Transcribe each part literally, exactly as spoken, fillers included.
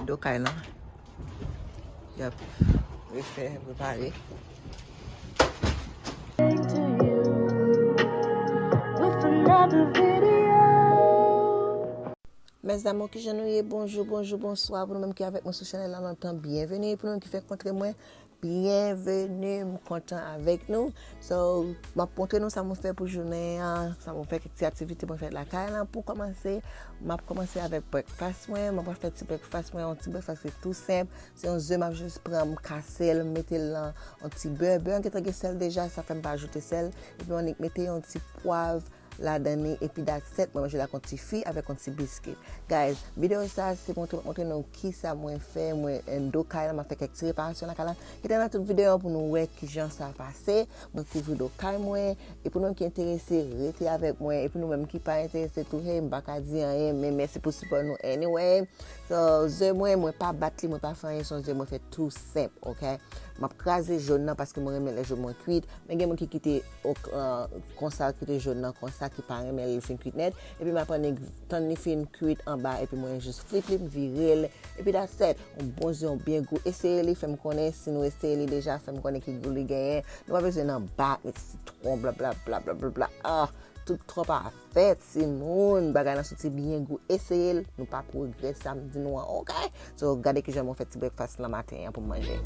Do kay lan. Y ap refè, repare. Mes amours, kijan nou ye? Bonjou, bonjou, bonswa. Pou nou menm ki avèk mwen sou chanèl la lontan, byenveni. Pou nou menm ki fèk kontre mwen, byenveni. M kontan avèk nou. So, m ap montre nou sa mwen fè pou jounen an, sa mwen fè, kèk ti aktivite mwen fè lakay lan. Pou kòmanse, m ap kòmanse avèk breakfast mwen. Mwen pral fè ti breakfast mwen, yon ti breakfast ki tou senp. Se yon ze, m ap jis pran, m kase l, m mete l nan yon ti bè. Bè an gentan gen sèl deja, sa fè m pa ajoute sèl. Epi m annik mete yon ti pwav ladan li, epi that's it. Mwen manje l ak yon ti fwi avèk yon ti biskit. Guys, videyo sa se montre, montre nou kisa mwen fè, mwen endo kay lan, m ap fè kèk ti reparasyon lakay lan. Kite nan tout videyo an pou nou wè kijan sa pase. Mwen kouvri do kay mwen, e pou nou ki enterese, rete avèk mwen, e pou nou menm ki pa enterese tou, hey, m pa ka di anyen, men mèsi pou sipò nou anyway. So, ze mwen, mwen pa bat li, mwen pa fè anyen, se yon ze mwen fè tou senp, ok? M ap kraze jòn nan paske mwen renmen lè jòn mwen kwit. Men gen moun ki kite ok, euh, konsa, kite jòn nan konsa, ki pa renmen lè l fin kwit nèt. Epi m ap annik tann li fin kwit anba, epi mwen jis flip li, m vire l. Epi that's it. Yon bon ze, yon byen gou. Eseye li, fè m konnen. Si nou eseye li deja, fè m konnen ki gou li genyen. Nou pa bezwen nan bak, met sitwon, blablabla, blablabla. Ah, tout twòp afè, timoun. Bagay lan soti byen gou. Eseye l, nou p ap regrèt sa m di nou an, ok? So, gade kijan mwen fè ti breakfast lan maten an pou m manje.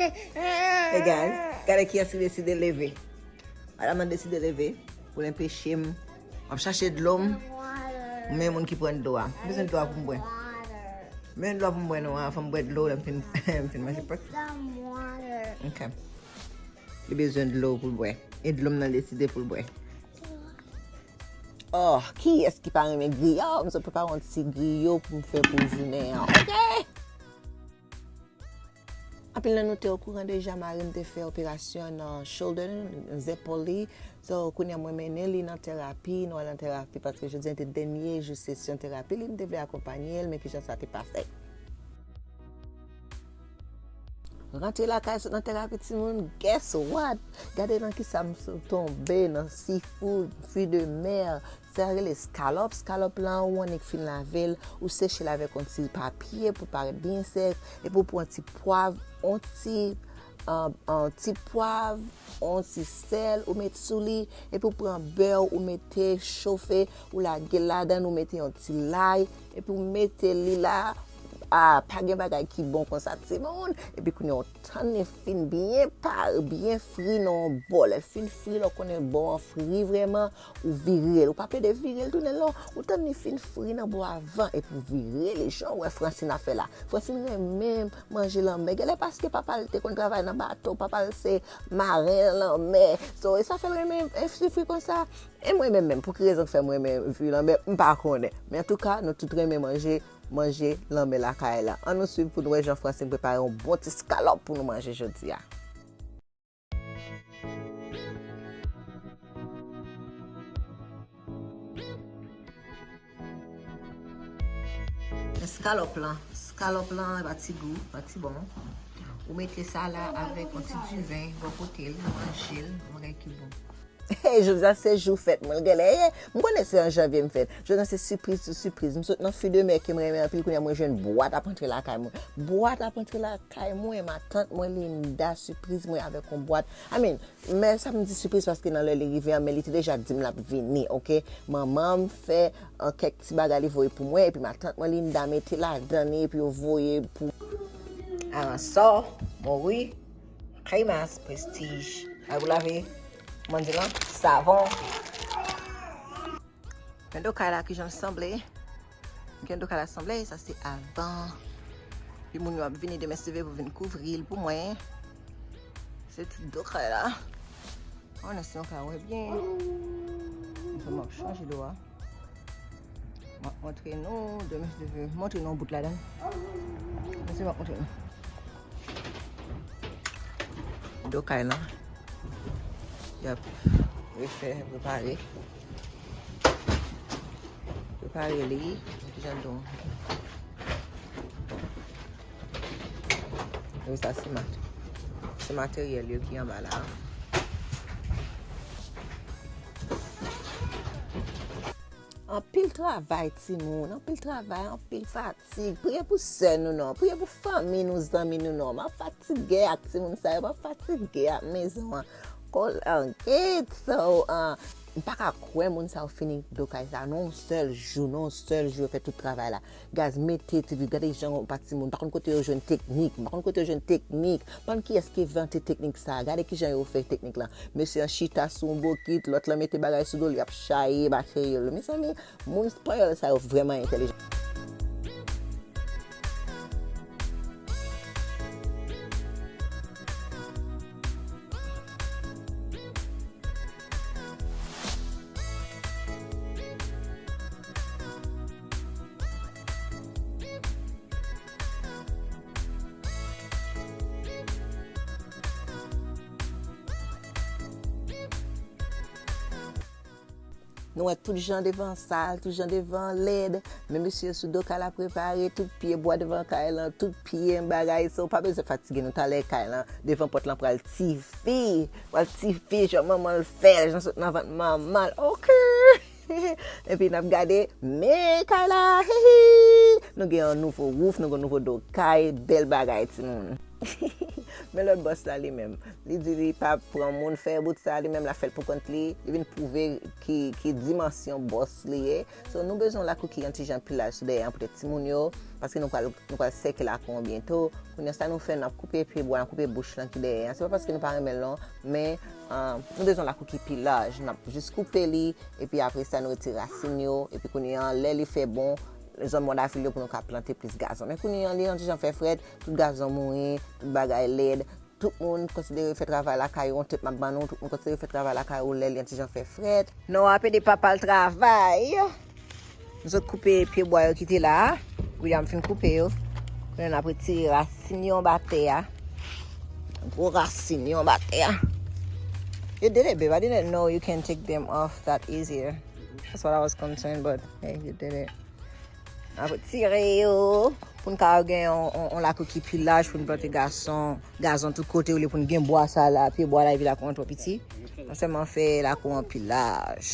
Hey guys, gade kiyès ki deside leve. Madanm nan deside leve pou l enpeche m. M ap chache dlo m. Men moun ki pran dlo a. M bezwen dlo a pou m bwè. Men dlo a pou m bwè non, avan m bwè dlo, lè m fin, m fin manje breakfast. Ok. Li bezwen dlo pou l bwè. E dlo m nan deside pou l bwè. Oh, kiyès ki pa renmen griyo? M sot prepare yon ti griyo pou m fè pou jounen an. Ok? Anpil nan nou te okouran deja, mari m te fè operasyon nan shoulder, nan zepòl li. So, kounye a mwen mennen li nan terapi, nou al nan terapi, paske jodi a te dènye jou sesyon terapi li, m te vle akonpanye l, men kijan sa te pase. Rantre lakay, sot nan terapi, timoun, guess what? Gade nan kisa m sot tonbe, nan seafood, fruits de mer, sa rele scallops. Scallops lan, ou annik fin lave l, ou seche l avèk yon ti papye pou parèt byen sèk, epi ou pran ti pwav, yon ti, an, an ti pwav, yon ti sèl, ou met sou li, epi ou pran bè, ou mete chofe, ou lage l ladan, ou mete yon ti lay, epi ou mete li la. Ah, pa gen bagay ki bon konsa, timoun. Epi kounye a, ou tann li fin byen pa, byen fri nan yon bò. Lè l fin fri, lè w konnen bò an fri vrèman, ou vire l. Ou pa plede vire l tounen l non. Ou tann li fin fri nan bò avan, epi ou vire li. Jan w wè Francine ap fè la. Francine renmen manje lanmè. Genlè paske papa l te konn travay nan bato. Papa l se maren lanmè. So, e sa fè l renmen, eh, soufri konsa. E mwen menm menm, pou ki rezon k fè mwen renmen vi lanmè, m pa konnen. Men antouka, nou tout renmen manje, manje lanmè lakay la. Ann nou swiv pou nou wè jan Francine prepare yon bon ti scallops pou nou manje jodi a. Scallops lan, scallops lan, pa ti gou, pa ti bon. Ou mete sa la avèk yon ti diven, bò kote l, manje l, yon bagay ki bon. Hey, jodi a se jou fèt mwen, genlè, eh, m konnen se an janvye m fèt. Jodi a se sipriz sou sipriz. M sot nan fruits de mer ke m renmen anpil, kounye a mwen jwenn bwat ap antre lakay mwen. Bwat ap antre lakay mwen, matant mwen Linda, sipriz mwen avèk yon bwat. I mean, men sa m di sipriz paske nan lè li rive an, men li te deja di m l ap vini, ok? Manman m fè, uh, kèk ti bagay li voye pou mwen, epi matant mwen Linda mete ladan li, epi yo voye pou aransò, mori, kremas, Prestige. Ay pou lave, kòman di lan? Savon. Men do kay la kijan l sanble. Gen do kay la sanble, sa se avan. Pi moun yo ap vini demen si Dye vle pou vin kouvri l pou mwen. Se ti do kay la. Mwen si nou ka wè byen. Mwen ap chanje do a. M ap montre nou, demen si Dye vle, montre nou yon bout ladan. Men se m ap montre nou. Do kay lan. Y ap refè, repare. Prepare li. Kijan l don. Wi, sa se mat-, se materyèl yo ki anba la. Anpil travay, timoun. Anpil travay, anpil fatig. Priye pou sè nou non. Priye pou fanmi nou, zanmi nou non. M ap fatige ak timoun sa yo. M ap fatige ak mezon an. Kolanget, so, ah, m pa ka kwè moun sa yo fini do kay sa. Nan yon sèl jou, nan yon sèl jou, yo fè tout travay la. Gaz, mete, ti vi, gade jan yon pa timoun. M pa konn kote yo jwenn teknik. M pa konn kote yo jwenn teknik. M pa konn kiyès ki envante teknik sa. Gade kijan yo fè teknik lan. Mesye an chita sou yon bokit, lòt lan mete bagay sou do l, y ap chaye materyèl yo. Mezanmi, moun panyòl sa yo vrèman entèlijan. Nou wè tout jan devan sal, tout jan devan lèd. Men mesye sou do kay la prepare, tout pye bwa devan kay lan, tout pye bagay. So, ou pa bezwen fatige nou talè kay lan. Devan pòt lan pral tifi. Pral tifi, jan manman l fè, jan sot nan vant manman l. Oke! Epi n ap gade, men kay la, hihi! Nou gen yon nouvo wouf, nou gen yon nouvo do kay, bèl bagay, timoun. Men lòt bòs la li menm, li di li pa pran moun fè bout sa, li menm l ap fè l pou kont li, li vin pwouve ki, ki dimansyon bòs li ye. So, nou bezwen yon lakou ki yon ti jan pi laj sou dèyè an, poutèt timoun yo, paske nou pral, nou pral sèke lakou an byento. Kounye a sa nou fè, n ap koupe pye bwa, n ap koupe bouch lan ki dèyè an. Se pa paske nou pa renmen l non, men, ah, nou bezwen lakou ki pi laj. N ap jis koupe li, epi apre sa, nou retire rasin yo. Epi kounye a, lè li fè bon, zòn Mòn David yo pou nou ka plante plis gazon. Men kounye a, li yon ti jan fè frèt, tout gazon mouri, tout bagay lèd. Tout moun konsidere fè travay lakay ou, yon tèt m ap ban nou, tout moun konsidere fè travay lakay ou lè li yon ti jan fè frèt. Noah ap ede papa l travay. Nou sot koupe pye bwa yo ki te la a. William fin koupe yo. Kounye a n ap retire rasin yo anba tè a. Gwo rasin yo anba tè a. You did it, babe. I didn't know you can take them off that easier. That's what I was concerned, but hey, you did it. N ap retire yo. Pou n ka gen yon, yon, yon lakou ki pi laj, pou n plante gason, gazon tout kote, olye pou n gen bwa sa la, pye bwa la, epi lakou an twò piti. N ap sèlman fè lakou an pi laj.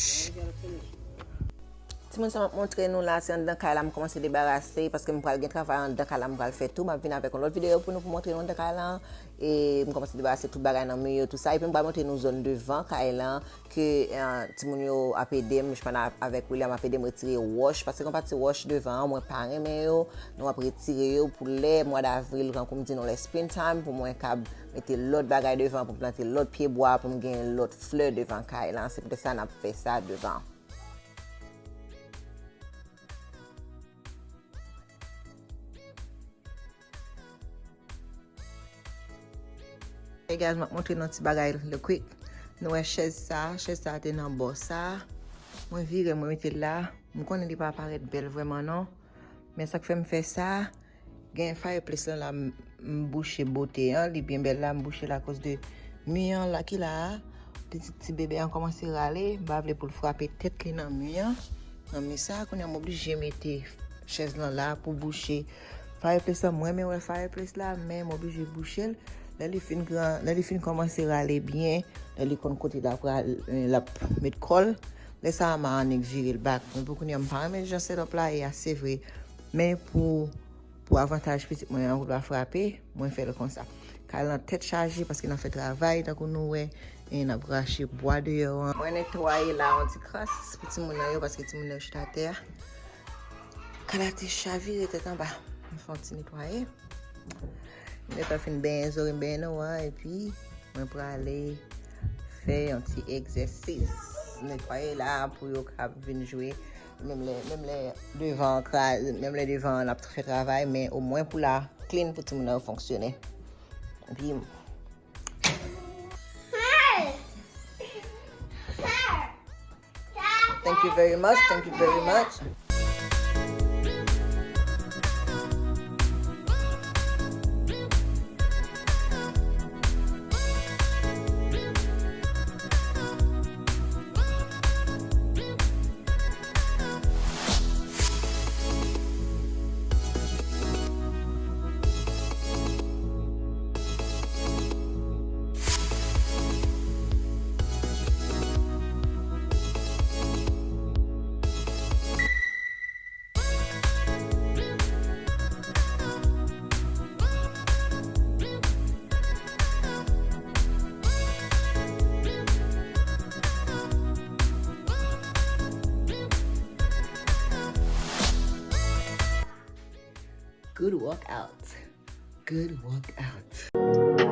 Timoun sa m ap montre nou la, se anndan kay la m kòmanse debarase, paske m pral gen travay anndan kay la m pral fè tou. M ap vin avèk yon lòt videyo pou nou, pou montre nou anndan kay la. E m kòmanse debarase tout bagay nan mi yo, tou sa. Epi m pral montre nou zòn devan kay la, ke, eh, timoun yo ap ede m, Joshman avèk William ap ede m retire wòch, paske gen yon pati wòch devan an, mwen pa renmen yo. Nou ap retire yo pou lè mwa davril, tankou m di nou, lè springtime, pou mwen kab mete lòt bagay devan, pou m plante lòt pye bwa, pou m gen lòt flè devan kay la. Se poutèt sa n ap fè sa devan. Hey guys, m ap montre nou ti bagay real quick. Nou wè chèz sa, chèz sa te nan bò sa. Mwen vire, mwen mete l la. M konnen li pa parèt bèl vrèman non. Men sa k fè m fè sa, gen fireplace lan la, m, m bouche bote an, li byen bèl la, m bouche l akoz de mi an la ki la a. Pitit ti bebe an kòmanse rale, m pa vle pou l frape tèt li nan mi an. Nan mi sa, kounye a m oblije mete chèz lan la pou bouche fireplace lan. Mwen renmen wè fireplace la, men m oblije bouche l. Lè li fin gran, lè li fin kòmanse rale byen, lè li konn kote l ap ral-, l ap met kò l, lè sa a m a annik vire l back. Men pou kounye a, m pa renmen jan setup la ye a, se vre. Men pou, pou avantaj pitit mwen an, pou l pa frape, mwen fè l konsa. Kay lan tèt chaje paske n ap fè travay, tankou nou wè, e n ap rache bwa deyò an. Mwen netwaye la yon ti kras pou timoun nan yo, paske timoun nan yo chita atè a. Kay la te chavire tèt anba. Mwen fè yon ti netwaye. M gentan fin benyen zòrèy, m benyen Noah, epi mwen prale fè yon ti egzèsis. Netwaye la pou yo ka vin jwe. Menm lè, menm lè devan an kraze, menm lè devan an ap fè travay, men omwen pou la clean pou timoun nan yo fonksyone. Epi, thank you very much, thank you very much. Good workout. Good workout.